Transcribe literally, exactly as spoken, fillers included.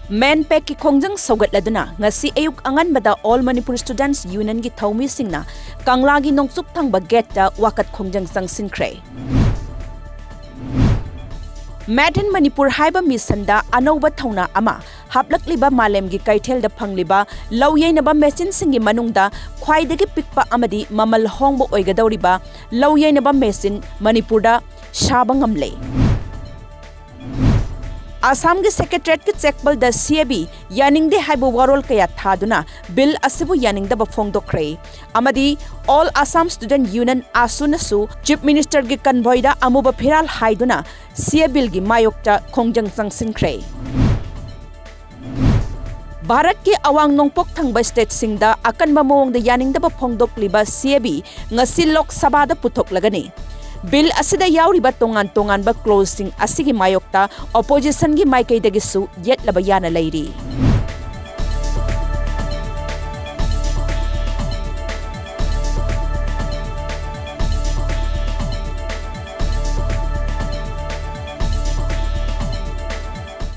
ꯃꯦꯟꯄꯦꯛꯀꯤ ꯈꯣꯡꯖꯪ ꯁꯧꯒꯠꯂꯗꯨꯅ ꯉꯁꯤ ꯑꯌꯨꯛ ꯑꯉꯟꯕꯗ All Manipur Students Unionꯒꯤ ꯊꯧꯃꯤꯁꯤꯡꯅ ꯀꯪꯂꯥꯒꯤ ꯅꯣꯡꯆꯨꯞ ꯊꯪꯕ ꯒꯦꯠꯇ ꯋꯥꯀꯠ ꯈꯣꯡꯖꯪ ꯆꯪꯁꯤꯟꯈ꯭ꯔꯦ꯫ Made in Manipur ꯍꯥꯏꯕ ꯃꯤꯁꯟꯗ ꯑꯅꯧꯕ ꯊꯧꯅꯥ ꯑꯃ ꯍꯥꯞꯂꯛꯂꯤꯕ ꯃꯥꯂꯦꯝꯒꯤ ꯀꯩꯊꯦꯜꯗ ꯐꯪꯂꯤꯕ ꯂꯧ ꯌꯩꯅꯕ ꯃꯦꯆꯤꯟꯁꯤꯡꯒꯤ ꯃꯅꯨꯡꯗ ꯈ꯭ꯋꯥꯏꯗꯒꯤ ꯄꯤꯛꯄ ꯑꯃꯗꯤ ꯃꯃꯜ ꯍꯣꯡꯕ ꯑꯣꯏꯒꯗꯧꯔꯤꯕ ꯂꯧ ꯌꯩꯅꯕ ꯃꯦꯆꯤꯟ ꯃꯅꯤꯄꯨꯔꯗ ꯁꯥꯕ ꯉꯝꯂꯦ꯫ ꯑꯁꯥꯝꯒꯤ ꯁꯦꯀ꯭ꯔꯦꯇꯔꯤꯌꯦꯠꯀꯤ ꯆꯦꯛꯄꯜꯗ CAB ꯌꯥꯅꯤꯡꯗꯦ ꯍꯥꯏꯕ ꯋꯥꯔꯣꯜ ꯀꯌꯥ ꯊꯥꯗꯨꯅ ꯕꯤꯜ ꯑꯁꯤꯕꯨ ꯌꯥꯅꯤꯡꯗꯕ ꯐꯣꯡꯗꯣꯛꯈ꯭ꯔꯦ ꯑꯃꯗꯤ All Assam Student Union, AASUꯅꯁꯨ ꯆꯤꯐ ꯃꯤꯅꯤꯁꯇꯔꯒꯤ ꯀꯟꯚꯣꯏꯗ ꯑꯃꯨꯕ ꯐꯤꯔꯥꯜ ꯍꯥꯏꯗꯨꯅ CAB ꯕꯤꯜꯒꯤ ꯃꯥꯌꯣꯛꯇ ꯈꯣꯡꯖꯪ ꯆꯪꯁꯤꯟꯈ꯭ꯔꯦ꯫ ꯚꯥꯔꯠꯀꯤ ꯑꯋꯥꯡ ꯅꯣꯡꯄꯣꯛ ꯊꯪꯕ ꯁ꯭ꯇꯦꯠꯁꯤꯡꯗ ꯑꯀꯟꯕ ꯃꯑꯣꯡꯗ ꯌꯥꯅꯤꯡꯗꯕ ꯐꯣꯡꯗꯣꯛꯂꯤꯕ CAB ꯉꯁꯤ ꯂꯣꯛ ꯁꯚꯥꯗ ꯄꯨꯊꯣꯛꯂꯒꯅꯤ꯫ ꯕꯤꯜ ꯑꯁꯤꯗ ꯌꯥꯎꯔꯤꯕ ꯇꯣꯉꯥꯟ ꯇꯣꯉꯥꯟꯕ ꯀ꯭ꯂꯣꯖꯁꯤꯡ ꯑꯁꯤꯒꯤ ꯃꯥꯌꯣꯛꯇ ꯑꯣꯄꯣꯖꯤꯁꯟꯒꯤ ꯃꯥꯏꯀꯩꯗꯒꯤꯁꯨ ꯌꯦꯠꯂꯕ ꯌꯥꯅ ꯂꯩꯔꯤ꯫